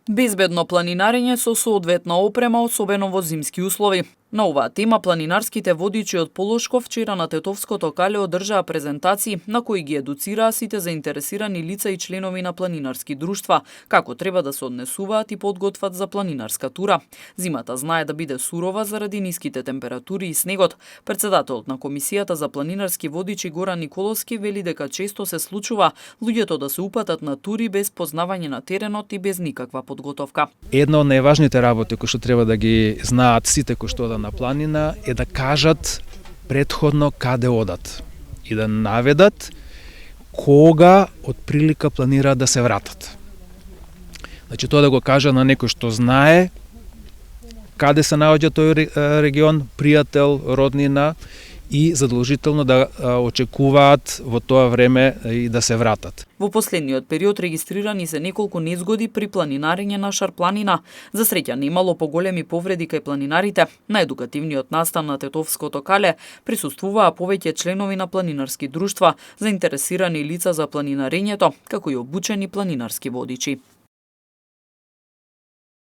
Безбедно планинарење со соодветна опрема, особено во зимски услови. На оваа тема планинарските водичи од Полошков вчера на Тетовското кале одржаа презентации на кои ги едуцираа сите заинтересирани лица и членови на планинарски друштва како треба да се однесуваат и подготват за планинарска тура. Зимата знае да биде сурова заради ниските температури и снегот. Претседателот на Комисијата за планинарски водичи Горан Николовски вели дека често се случува луѓето да се упатат на тури без познавање на теренот и без никаква подготовка. Една од најважните работи кои што треба да ги знаат сите кои што на планина е да кажат претходно каде одат и да наведат кога од прилика планираат да се вратат. Значи тоа да го кажа на некој што знае каде се наоѓа тој регион, пријател, роднина и задолжително да очекуваат во тоа време и да се вратат. Во последниот период регистрирани се неколку незгоди при планинарење на Шарпланина. За среќа немало поголеми повреди кај планинарите. На едукативниот настан на Тетовското кале присуствуваа повеќе членови на планинарски друштва, заинтересирани лица за планинарењето, како и обучени планинарски водичи.